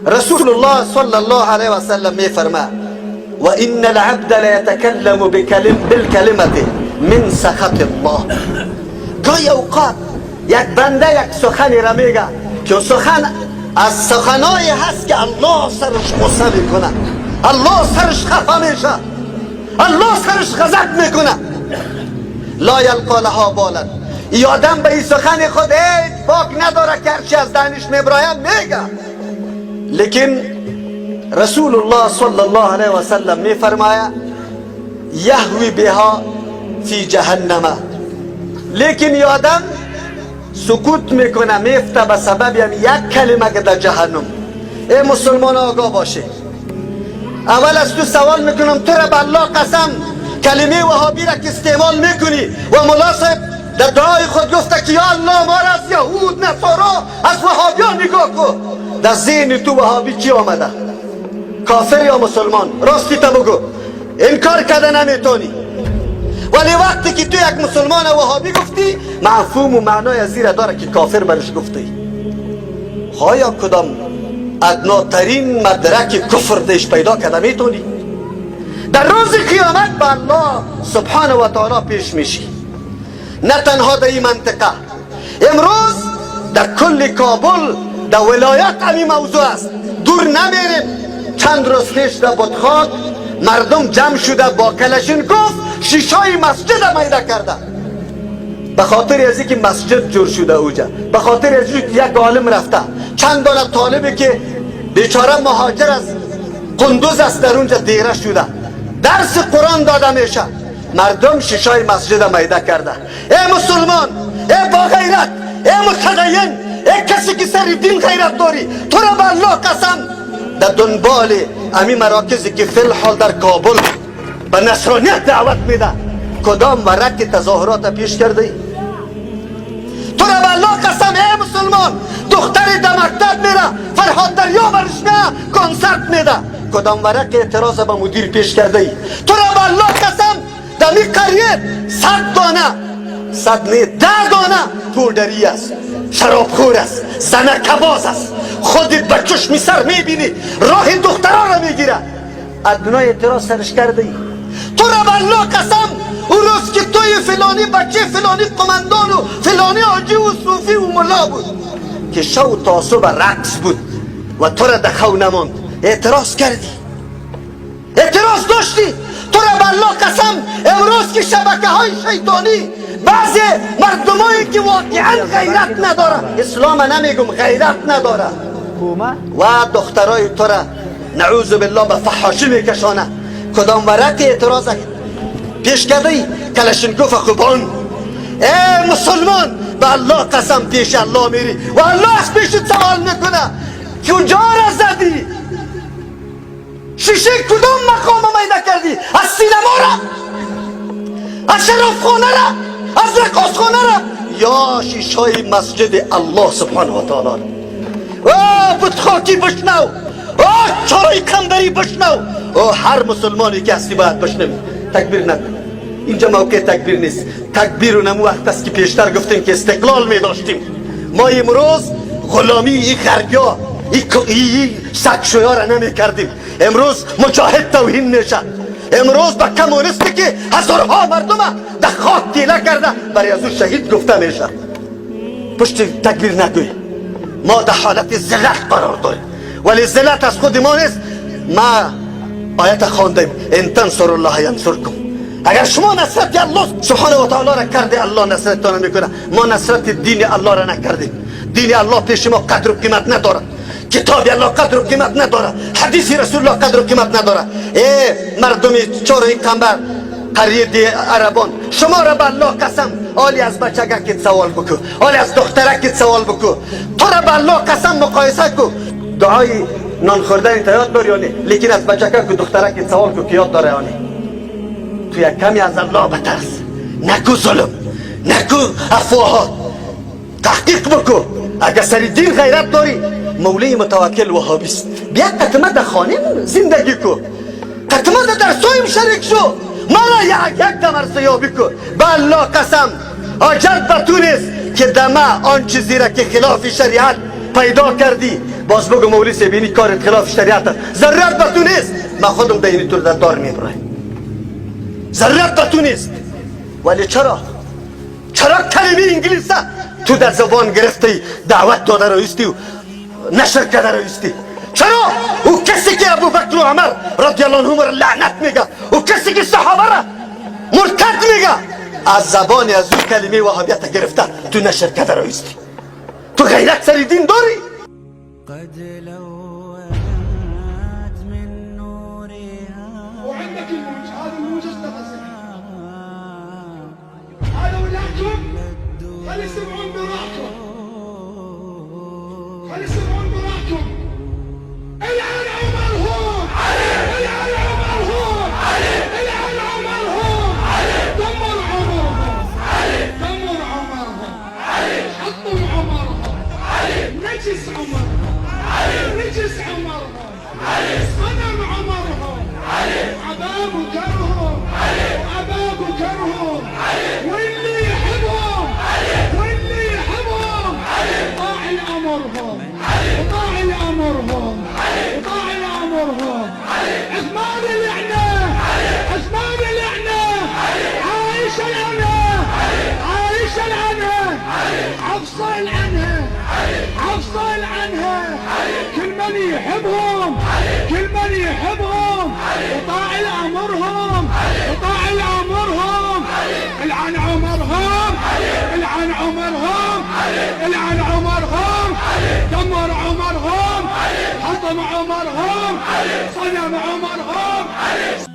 رسول الله صلی الله علیه و سلم میفرما و ان العبد لیتکلم بالکلمه من سخط الله. گاهی اوقات یک بنده یک سخنی را میگه که سخن از سخنایی هست که الله سرش غصه میکنه، الله سرش خفه میشه، الله سرش غضب میکنه. لا یلقا لها بالا. ای آدم به این سخن خود هیچ باک نداره که هرچی از دهنش میبراید میگه. لیکن رسول الله صلی الله علیه و سلم میفرماید یهوی بها فی جهنم. لیکن ای آدم سکوت میکنه، میفته به سبب یک کلمه که در جهنم. ای مسلمان آگاه باشه. اول از تو سوال میکنم، تو را به الله قسم کلمه وهابی را که استعمال میکنی و ملا صاحب در دعای خود گفته که یا الله ما را از یهود، نصارا، از وهابیان نگاه کن، در ذهن تو وهابی چی آمده؟ کافر یا مسلمان؟ راستی تا بگو، انکار کرده نمیتونی. ولی وقتی که تو یک مسلمان وهابی گفتی، مفهوم و معنای از زیر داره که کافر برش گفتی. آیا کدام ادناترین مدرک کفر دیش پیدا کرده میتونی؟ در روز قیامت به الله سبحانه و تعالی پیش میشی. نه تنها در این منطقه، امروز در کل کابل، در ولایت همین موضوع است. دور نمیریم، چند روز پیش در بتخاک مردم جمع شده با کلشینکوف شیشای مسجد میده کرده، به خاطر از اینکه مسجد جور شده اوجا، به خاطر از اینکه یک عالم رفته، چند دانه طالبی که بیچاره مهاجر از قندوز است در اونجا دیره شده، درس قرآن داده میشه، مردم شیشای مسجد میده کرده. ای مسلمان، ای با غیرت، ای متدین، ای کسی که سر دین غیرت داری، تو را به الله قسم در دنبال امی مراکزی که فی الحال در کابل به نصرانیت دعوت میده، کدام ورق تظاهرات پیش کرده ای؟ تو را به الله قسم ای مسلمان، دختری در مکتب میره، فرهاد دریا برش نه کنسرت میده، کدام ورق اعتراض به مدیر پیش کرده ای؟ تو را به الله قسم در می قریه 100 دانه، 100 نه 10 دانه پودری است، شرابخور است، زنکباز است، خودت به چشم سر میبینی راه دخترها را میگیره، ادنای اعتراض سرش کرده ای؟ تو را به الله قسم اون روز که توی فلانی بچه فلانی قمندان و فلانی حاجی و صوفی و ملا بود که شو تا صبح رقص بود و تو را در خو نماند، اعتراض کردی، اعتراض داشتی. تو را به الله قسم امروز که شبکه های شیطانی، بعضی مردمایی که واقعا غیرت نداره، اسلام نمیگم، غیرت نداره و دخترای تو را نعوذ بالله به فحاشی میکشانه، کدام ورق اعتراض پیش کرده ای؟ کلشینکوف خوبان. ای مسلمان، به الله قسم پیش الله میری و الله از پیشت سوال میکنه کجا را زدی؟ شیشه کدام مقام میده کردی؟ از سینما را، از شرابخانه را، از رقاصخانه را، یا شیشای مسجد الله سبحانه و تعالی را؟ او بتخاکی بشنو، او چارای قنبری بشنو، او هر مسلمانی که هستی باید بشنوی. تکبیر نکن، اینجا موقع تکبیر نیست. تکبیر و نمو وقت است که پیشتر گفتیم که استقلال می داشتیم. ما امروز غلامی این غربیا، این سگشویا را نمی کردیم. امروز مجاهد توهین میشه، امروز به کمونیستی که هزارها مردم در خاک تیله کرده برای از او شهید گفته میشه. پشت تکبیر نگوی. ما در حالت ذلت قرار داریم، ولی ذلت از خود ما نیست. ما آیت خواندیم ان تنصر الله ینصرکم. اگر شما نصرت الله سبحانه و تعالی را کرده، الله نصرتان میکنه. ما نصرت دین الله را نکردیم. دین الله پیش ما قدر و قیمت نداره، کتاب الله قدر و قیمت نداره، حدیث رسول الله قدر و قیمت نداره. ای مردم چارای قنبر، قریه عربان، شما را به الله قسم آلی از بچگکت سوال بکو، آلی از دخترکت سوال بکو، تو را به الله قسم مقایسه کو. دعای نان خوردن تا یاد داری یا نه؟ لیکن از بچگک و دخترکت سوال کو که یاد داره یا نه. تو یک کمی از الله بترس، نکو ظلم، نکو افواهات، تحقیق بکو. اگر سر دین غیرت داری، مولی متوکل وهابی است، بیا قطمه در خانه زندگی کو، قطمه در درسایم شریک شو، مرا یک یک دم ارزیابی کو. به الله قسم حاجت به تو نیست که دمه آن چیزی را که خلاف شریعت پیدا کردی، باز بگو مولوی سبینی کارت خلاف شریعت است. ضرورت به تو نیست، من خودم دینی تو در دار میبرم. ضرورت به تو نیست. ولی چرا کلمه انگلیس تو در زبان گرفتی، دعوت داده رویستی و نشر کرده رویستی؟ چرا او کسی که ابوبکر و عمر رضی الله عنهم را لعنت میگه، او کسی که صحابه را مرتد میگه، از زبان از او کلمه وهابیت گرفته تو نشر کرده رویستی؟ تو غیرت سر دین داری؟ قد لونت من نورها. وعندك الموج، هذا الموج نفسك، هذا ولادكم، خلي يسمعون براحتهم، خلي يسمعون براحتهم. العن عمرهم، العن عمرهم، العن عمرهم، دمر عمرهم، دمر عمرهم، حطم عمرهم، نجس عمرهم، نجس عمرهم، صنم عمرهم، وأبا بكرهم، وأبا بكرهم، واللي يحبهم، واللي يحبهم طاع لأمرهم، وطاع لأمرهم، وطاع لأمرهم. عثمان اللعنة، عثمان اللعنة، عائشة العنة، عائشة العنة، حفصة العنة، حفصة العنة. كل من يحبهم، كل من يحبهم وطاع لأمرهم، وطاع لأمرهم. العن عمرهم، العن عمرهم، العن عمرهم، دمر عمرهم، حطم عمرهم، صنم عمرهم.